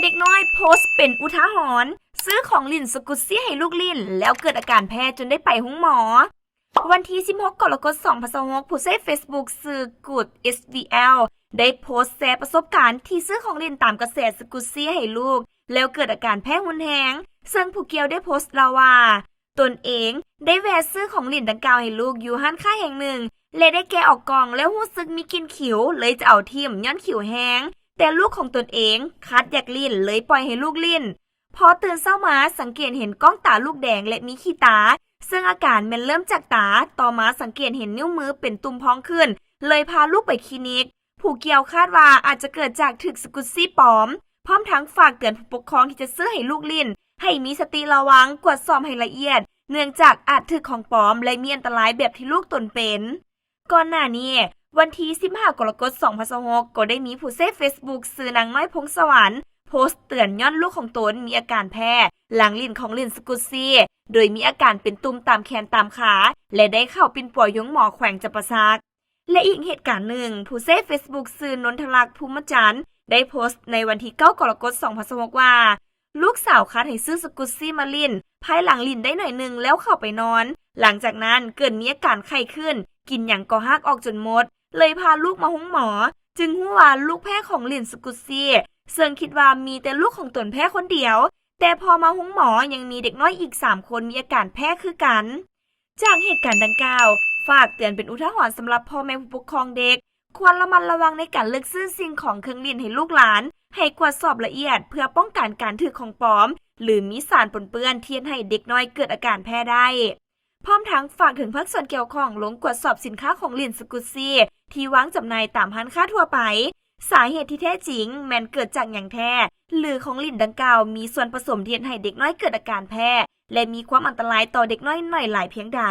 ເດັກນ້ອຍໂພສເປັນອຸທາຫອນ ຊື້ຂອງຫຼິ້ນສະກຸດຊີໃຫ້ລູກຫຼິ້ນ ແລ້ວເກີດອາການແພ້ຈົນໄດ້ໄປໂຮງໝໍ. ວັນທີສິບຫົກ ກໍລະກົດ ສອງພັນຊາວຫົກ ຜູ້ໃຊ້ເຟສບຸກຊື່ Good ເອສ ວີ ແອລ ໄດ້ໂພສແຊປະສົບການທີ່ຊື້ຂອງຫຼິ້ນຕາມກະແສສະກຸດຊີໃຫ້ລູກ ແລ້ວເກີດອາການແພ້ຮຸນແຮງ, ເຊິ່ງຜູ້ກ່ຽວໄດ້ໂພສເລົ່າວ່າ ຕົນເອງໄດ້ແວ່ຊື້ຂອງຫຼິ້ນດັ່ງກ່າວໃຫ້ລູກຢູ່ຮ້ານຄ້າແຫ່ງໜຶ່ງ ແລະ ໄດ້ແກະອອກກ່ອງແລ້ວຮູ້ສຶກມີກິ່ນຂິວ ເລີຍຈະເອົາຖິ້ມຍ້ອນຂິວແຮງ, ແຕ່ລູກຂອງຕົນເອງຂັດຢາກຫຼິ້ນ ເລີຍປ່ອຍໃຫ້ລູກຫຼິ້ນ. ພໍຕື່ນເຊົ້າມາສັງເກດເຫັນກ້ອງຕາລູກແດງ ແລະ ມີຂີ້ຕາ, ເຊິ່ງອາການແມ່ນເລີ່ມຈາກຕາ, ຕໍ່ມາສັງເກດເຫັນນິ້ວມືເປັນຕຸ່ມພອງຂຶ້ນ, ເລີຍພາລູກໄປຄລີນິກ. ຜູ້ກ່ຽວຄາດວ່າອາດຈະເກີດຈາກຖືກສະກຸດຊີປອມ, ພ້ອມທັງຝາກເຕືອນຜູ້ປົກຄອງທີ່ຈະຊື້ໃຫ້ລູກຫຼິ້ນ ໃຫ້ມີສະຕິລະວັງ, ກວດສອບໃຫ້ລະອຽດ, ເນື່ອງຈາກອາດຖືກຂອງປອມ ແລະ ມີອັນຕະລາຍແບບທີ່ລູກຕົນເປັນ. ກ່ອນໜ້ານີ້, ວັນທີສິບຫ້າ ກໍລະກົດ ສອງພັນຊາວຫົກ ກໍໄດ້ມີຜູ້ໃຊ້ເຟສບຸກຊື່ ນາງນ້ອຍ ພົງສະຫວັນ ໂພສເຕືອນຍ້ອນລູກຂອງຕົນມີອາການແພ້ ຫຼັງຫຼິ້ນຂອງຫຼິ້ນສະກຸດຊີ ໂດຍມີອາການເປັນຕຸ່ມຕາມແຂນຕາມຂາ ແລະ ໄດ້ເຂົ້າປິ່ນປົວຢູ່ໂຮງໝໍແຂວງຈຳປາສັກ. ແລະ ອີກເຫດການໜຶ່ງ, ຜູ້ໃຊ້ເຟສບຸກຊື່ ນົນທະລັກ ພູມະຈັນ ໄດ້ໂພສໃນວັນທີເກົ້າ ກໍລະກົດ ສອງພັນຊາວຫົກ ວ່າ ລູກສາວຂັດໃຫ້ຊື້ສະກຸດຊີມາຫຼິ້ນ, ພາຍຫຼັງຫຼິ້ນໄດ້ໜ້ອຍໜຶ່ງແລ້ວເຂົ້າໄປນອນ, ຫຼັງຈາກນັ້ນເກີດມີອາການໄຂ້ຂຶ້ນ, ກິນຫຍັງກໍຮາກອອກຈົນໝົດ, ເລີຍພາລູກມາໂຮງໝໍ, ຈຶ່ງຮູ້ວ່າລູກແພ້ຂອງຫຼິ້ນສະກຸດຊີ, ເຊິ່ງຄິດວ່າມີແຕ່ລູກຂອງຕົນແພ້ຄົນດຽວ, ແຕ່ພໍມາໂຮງໝໍຍັງມີເດັກນ້ອຍອີກສາມຄົນມີອາການແພ້ຄືກັນ. ຈາກເຫດການດັ່ງກ່າວ, ຝາກເຕືອນເປັນອຸທາຫອນສຳລັບພໍ່ແມ່ຜູ້ປົກຄອງເດັກ, ຄວນລະມັດລະວັງໃນການເລືອກຊື້ສິ່ງຂອງເຄື່ອງຫຼິ້ນໃຫ້ລູກຫຼານ, ໃຫ້ກວດສອບລະອຽດເພື່ອປ້ອງກັນການຖືກຂອງປອມ ຫຼື ມີສານປົນເປື້ອນທີ່ເຮັດໃຫ້ເດັກນ້ອຍເກີດອາການແພ້ໄດ້. ພ້ອມທັງຝາກເຖິງພາກສ່ວນກ່ຽວຂ້ອງລົງກວດສອບສິນຄ້າຂອງຫຼິ້ນສະກຸດຊີທີ່ວາງຈຳໜ່າຍຕາມຮ້ານຄ້າທົ່ວໄປ, ສາເຫດທີ່ແທ້ຈິງແມ່ນເກີດຈາກຫຍັງແທ້ ຫຼື ຂອງຫຼິ້ນດັ່ງກ່າວມີສ່ວນປະສົມທີ່ເຮັດໃຫ້ເດັກນ້ອຍເກີດອາການແພ້ ແລະ ມີຄວາມອັນຕະລາຍຕໍ່ເດັກນ້ອຍໜ້ອຍຫຼາຍພຽງໃດ.